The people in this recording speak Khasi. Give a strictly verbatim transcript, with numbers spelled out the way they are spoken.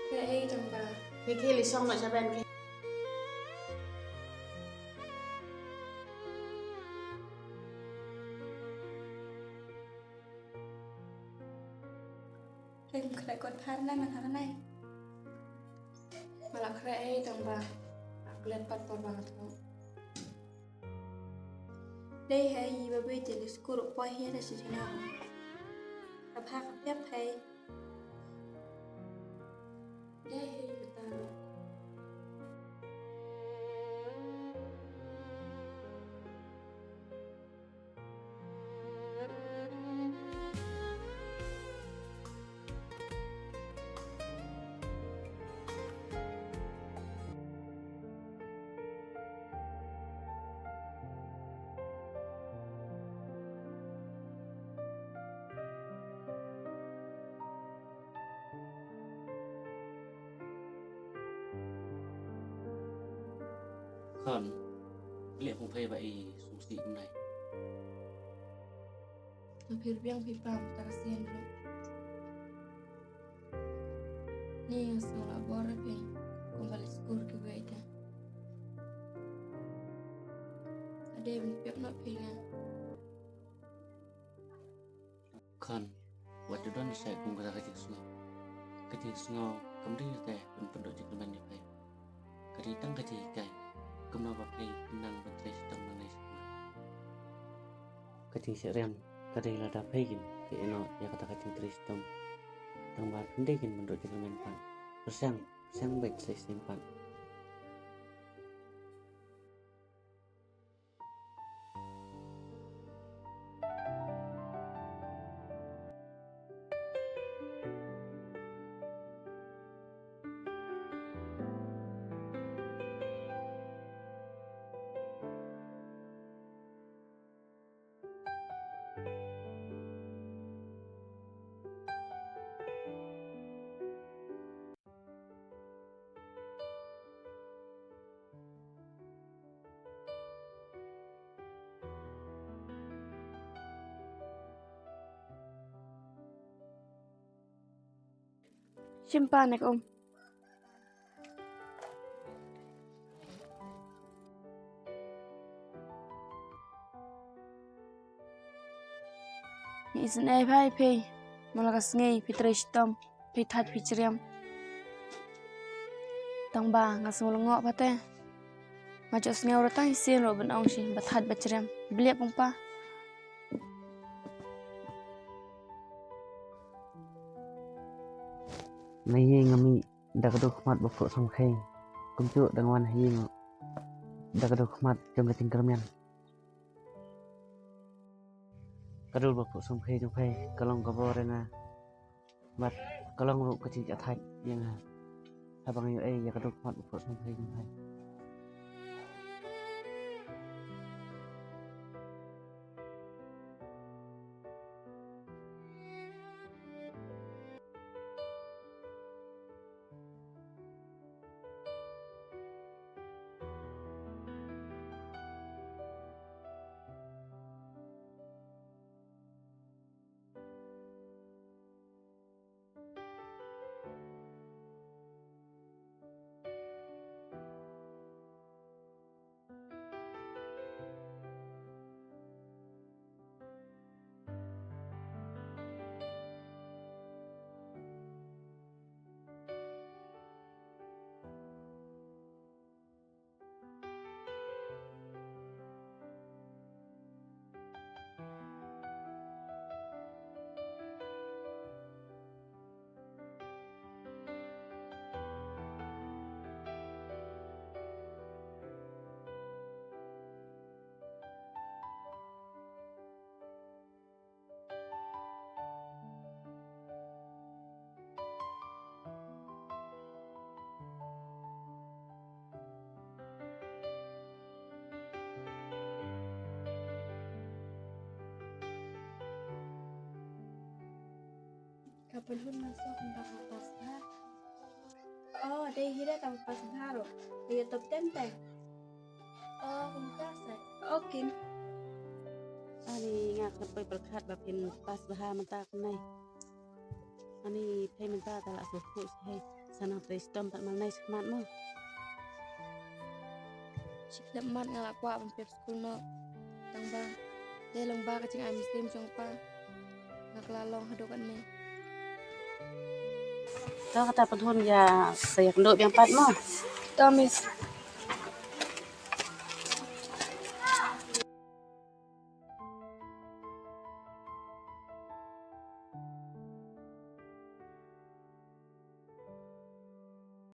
Khublei ei tang ba. Phi khie leit shong noh shaben khie. Phi khublei kot pha na man ha nai. Nga la khublei ei tang ba. Klet pat por ba nga thoh. Dei hi ba bui te leit skul ruh poi hi da shi jingeh. Ka pha ka pep hi. Dei hi ba ta ruh. Khon, leh pung phei ba i sngewsih mynne. Nga phi biang phi pam ta ka sien ruh. Ni nga sngew la bor phi kumba leit skul kiwei te. Ade ban pep noh phi nga. Khon, wat ju don sa kum kata ka jingsngew. Ka jingsngew kam dei te ban pynduh jingkyrmen ïa phi. Ka dei tang ka jinghikai kumno ba phi nang ban trei shitom nangne shakhmat. Ka jingshah riam ka dei lada phi kin phi ïeh noh ïa kata ka jingtrei shitom. Tang ba phin dei kin ban duh jingkyrmen pat. Pyrshang, pyrshang beit sa shisien pat. Shim pa ne ka um. Ngi isynei bha ïa phi, mo la ka sngi phi trei shitom, phi thait phi jriam. Tang ba nga sngew lyngngoh bha te. Nga ju sngew ruh tang shisien ruh ban ong shi ba thait ba jriam. Biang pung pa. Nga ïeng nga mih da ka dewkhmat ba phuh samkhei. Kumjuh da nga wan ha ïing da ka dewkhmat jong ka jingkyrmen. Ka dur ba phuh samkhei jong phi ka long ka bor ïa nga. Bad ka long ruh ka jingïathaid ïa nga. Haba nga ïohi ïa ka dewkhmat ba phuh samkhei jong phi. Ka pynhun nga suk kumta ka pass bha. Oh, dei hi da tang pass bha ruh. Ka ïoh top ten te. Oh, kumta sa. Okay. Nga poi pyrkhat ba phin pass bha mynta kumne. Ani phi mynta ta la sngewthuh seh. Sa nang trei shitom pat mynne shakhmat mo. Shi khyllipmat nga la kwah ban pep skul noh. Tang ba dei lang ba ka jingai mynsiem jong pa nga ka la long haduh katne. To kata pynhun ïa sa ïakynduh biang pat mo. To miss.